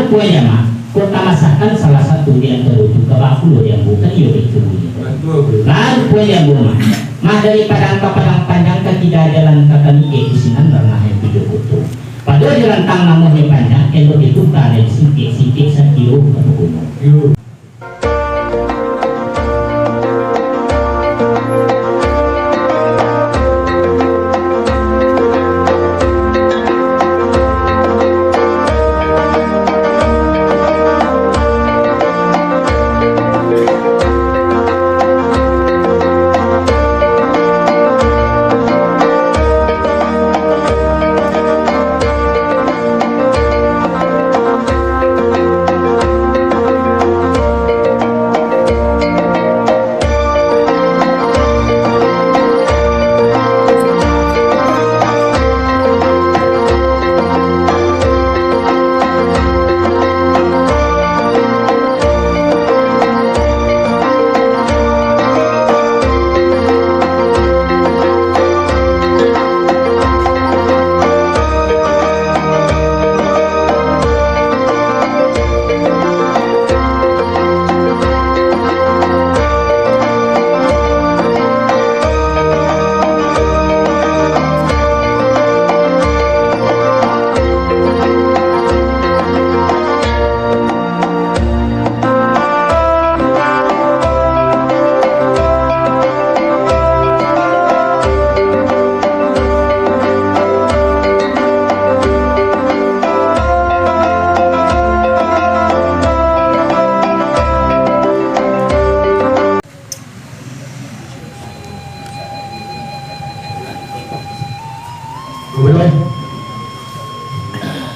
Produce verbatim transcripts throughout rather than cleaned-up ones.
Puai Amak, kok ka masakan salah satu di antaro tu, ka baa pulo di ambo, kan iyo baitu bunyi. Batua, Bro. Baru puai di ambo, Mak. Mah dari Padang ka Padang Panjang, ka kida jalan ka Kamikek, di sinan ranah nan tujuah koto. Pado jalan tang namonyo panjang, elok dituka nan singkek-singkek, sakilo ka paguno. Yo.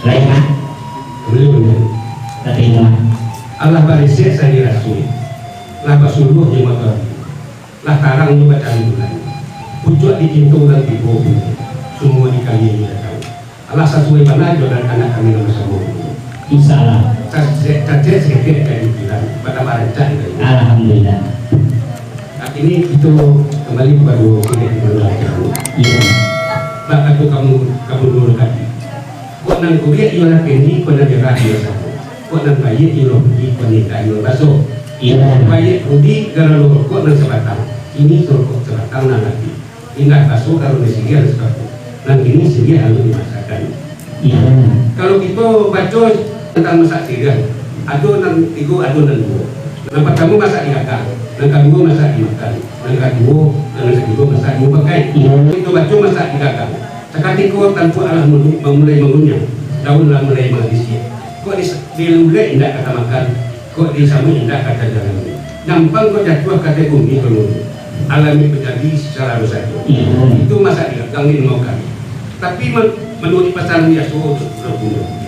Lain, ah. Belum, ya. Tapi, Mak. Alah barisiak sari rasul, lah basuluah jo matoari, lah tarang jo bacahyo bulan. Pucuak dicinto urang tibo, sumua dikalian jo datang. Alah sasuai bana jo nan anak kami nan basamo. Insya Allah. Cacek, cacek saketek ka diukiran, batambah rancak di kayu. Alhamdulillah. Kini kito kambali kapado kuliah di Manulak Jamu. Iyo. Bak kato kamu, kamu dulu tadi. Kok nan kuliah iyolah kendi, kok nan merah iyo sapo. Kok nan paiak iyolah budi, kok nan indak iyo baso. Iyo. Paiak budi karano rokok nan sabatang. Kini rokok sabatang nan mati. Indak baso karano siriah nan sakapo. Nan kini siriah alun dimasakkan. Iyo. Kalau kito baco tantang masak siriah, ado nan tigo, ado nan duo. Nan partamo masak di gagang, nan kaduo masak dimakan, nan katigo, nan katigo masak dipakai. Iyo. Kito baco masak di gagang. Sakatiko tampuak alah mulu-, mamulai mangunyah, daun lah mulai mangabisiak. Kok di, dilulek indak ka tamakan, kok disamuik indak ka tajalani. Nampang kok jatuah ka ateh bumi ko dulu. Alami panyadi sacaro sajo. Iyo. Itu masak di gagang limo kali. Tapi ma-, manuruik pasan biaso tu,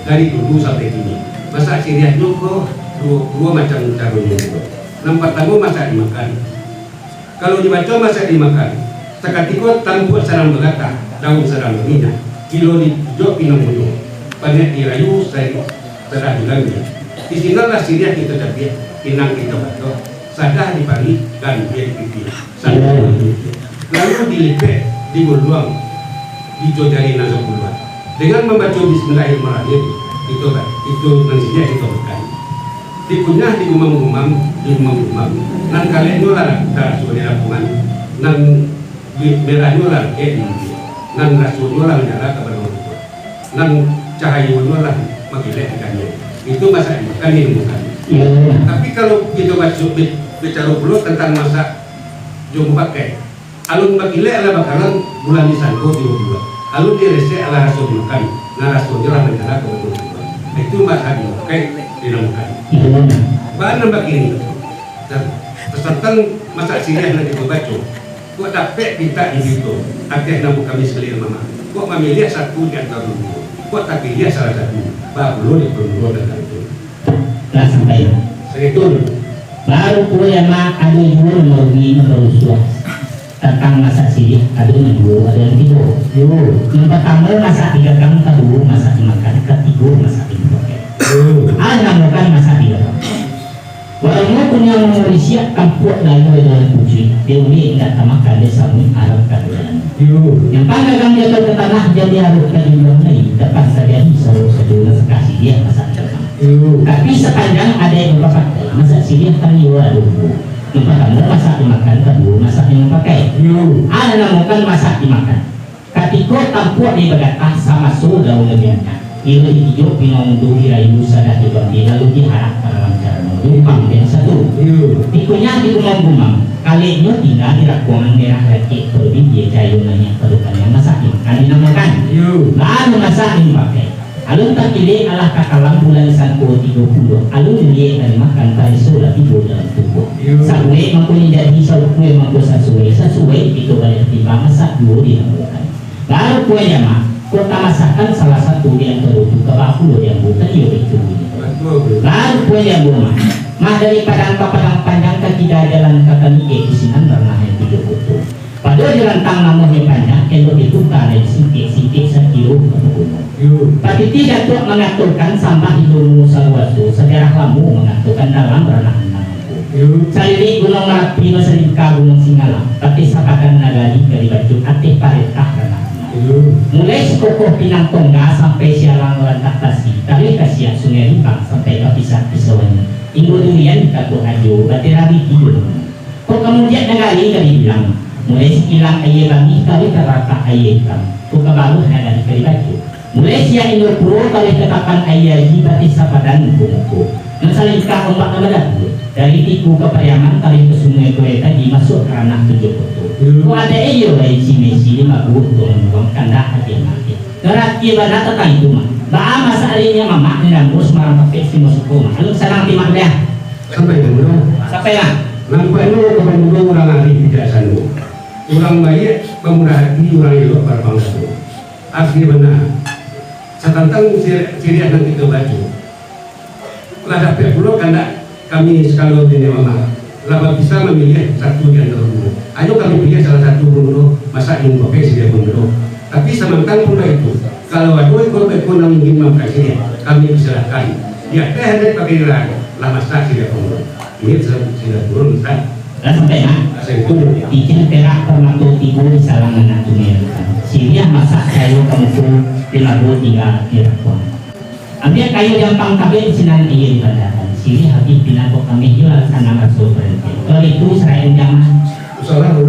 dari dulu sampai kini, masak siriahnyo ko duo, duo macam caronyo juo. Nan partamo masak dimakan. Kalau dibaco masak dimakan, sakatiko tampuak sadang bagatah, daun sadang baminyak, gilo di pojok pinang bunuah, paniak dirayu sa-, sadah dilambiak. Di sinanlah siriah kito cabiak, pinang kito baco, sadah diparik, gambia dipipiak, sadah dipipiak. Lalu dilipek, diguluang, di ijo jari nan sapuluah. Dengan mambaco Bismillahirrahmanirrahim, kito ba-, kito nan siriah kito makan. Dikunyah, digumam-gumam, digumam-gumam. Nan kaleknyo lah taraso di lampuangan, nan bi-, merahnyo lah rangkek di bibia, nan rasonyo lah manyala ka baluang kukuak, nan cahayonyo lah makilek di kaniang. Itu masak dimakan, dimakan. Iyo. Tapi kalau kito baco, bi-, bicaro pulo tantang masak jo mupakai, alun bakilek alah bakalan, bulan disangko tibo bulan. Alun diresek alah raso dimakan, nan rasonyo lah manyala ka baluang kukuak. Itu masak dimakai, dinamakan. Iyo. Baa nan bakini? Nah, tasantang masak siriah nan kito baco, kok dapek pintak di kito, ateh namo kami sakali nan mamak, kok mamiliah satu di antaro duo, kok tapiliah salah satu, bapulo di pangguruan nan itu. Lah sampai. Sakali tu. Baru pulo, Mak, ado juo nan marugi, nan barusuah. Tantang masak siriah, ado nan duo, ado nan tigo. Yo. Nan partamo masak di gagang, kaduo masak dimakan, katigo masak dipakai. Yo. Ah, namokan masak di gagang. Warangnyo kuniang mamurisiak, tampuak lalu dalam pucuik, diulik indak tamakan, disamuik arang ka dalam. Yo. Nan panggagang jatuah ka tanah, jadi arok ka jumlah lai, dapan sajadi sawo sajo nan sakasi dia masak di gagang. Yo. Tapi sapanjang adaik nan bapakai, masak siriah kan iyo ado duo. Nan partamo masak dimakan, kaduo masak dipakai. Yo. A nan namokan masak dimakan. Katiko tampuak di bagatah samaso daun labiah banyak, iyo dikijok pinang undu dirayu sadah dibambi lalu diharak ka dalam carano, diumpang biaso tu. Yo. Tikonyo digumam-gumam, kaleknyo tingga di rakuangan merah rakek pado bibia cahayo naiak pado kaniang masak dimakan dinamokan. Yo. Baru masak dipakai. Alun takilek alah takalam bulan sangko tigo puluah, alun liek ka dimakan, pareso lah tibo dalam tubuah. Iyo. Sabuek mangko jadi, saukuak mangko sasuai, sasuai kito baliak timbang, masak duo dinamokan. Baru pulang jamak, kota masakan salah satu di antaro tu, ka baa pulo diambo kan iyo baitu bunyi. Batua, bro. Baru pulang jamak, mah dari Padang ka Padang Panjang, ka kida jalan ka Tanikek, di sinan ranah nan tujuah koto. Pado di rantang namonyo panjang, elok diputa dari singkek-singkek sakiro ka paguno. Yo. Patitih Datuak mangatokan sambah ilmu saruaso, sajarah lamo mangatokan dalam ranah nan mangko. Yo. Salilik Gunuang Marapi, masalingka Gunuang Singgalang, patih sapadan nagari ka dibaco, ateh parentah ranah nan. Yo. Mulai sikokoh Pinang Tongga sampai sialang Lantak Basi, taruih ka siak Sungai Ribang sampai ka Pisang Pisauan, inggo durian di Tabuak Ajo, batera bigi. Kok ka mudiak nagari ka dibilang, mulai Sikilang Aia Bangih taruih ka Ratak Aia Itam, kok ka Baruah nagari ka dibaco. Mulai siak Indopuro taruih ka Tapan Aia Aji, patih sapadan muko-muko. Nan salingkah ombak nan badabua, dari Tiku ka Pariaman taruih ka Sungai Tuai Taji, masuak ka ranah tujuah koto. Kok adaik iyo lai si Messi di mabuak tu mambuang kandak ati anak. Garati bana tatang itu mah. Baa masak ari nyo mamak, nan dambus marang tapek si masuko mah. Alun sanang timak deh. Sampai tu, Bro. Sampai lah. Nampaknyo ka pamudo urang arih bijaksano, urang baiak, pamurah ati, urang elok, barpangkatu. Asli bana. Satantang ciri-, ciri nan kito baco, lah dapek pulo kandak kami sakalo bini mamak, lah babisa mamiliah satu di antaro duo. Ayo kami piliah salah satu pun dulu, masak di muko siriah pun dulu. Tapi samantang pun baitu, kalau ado iko-iko nan ingin mamakai siriah, kami persilahkan. Di ateh adaik pakairan, lah masak siriah pun dulu. Ini sudah, sudah turun, Ustaz. Lah sampai, ha? Asal itu dulu. Cincin perak parmato tigo di salang anak tu, siriah masak kayo ka muko, di labuah tingga di rakuang. Ambiak kayu jampang kabek sinan aia di bandaran. Siriah abih pinangkok kameh jo alasan nan raso barenti. Kalau itu, sarayan jamaah. Usahalah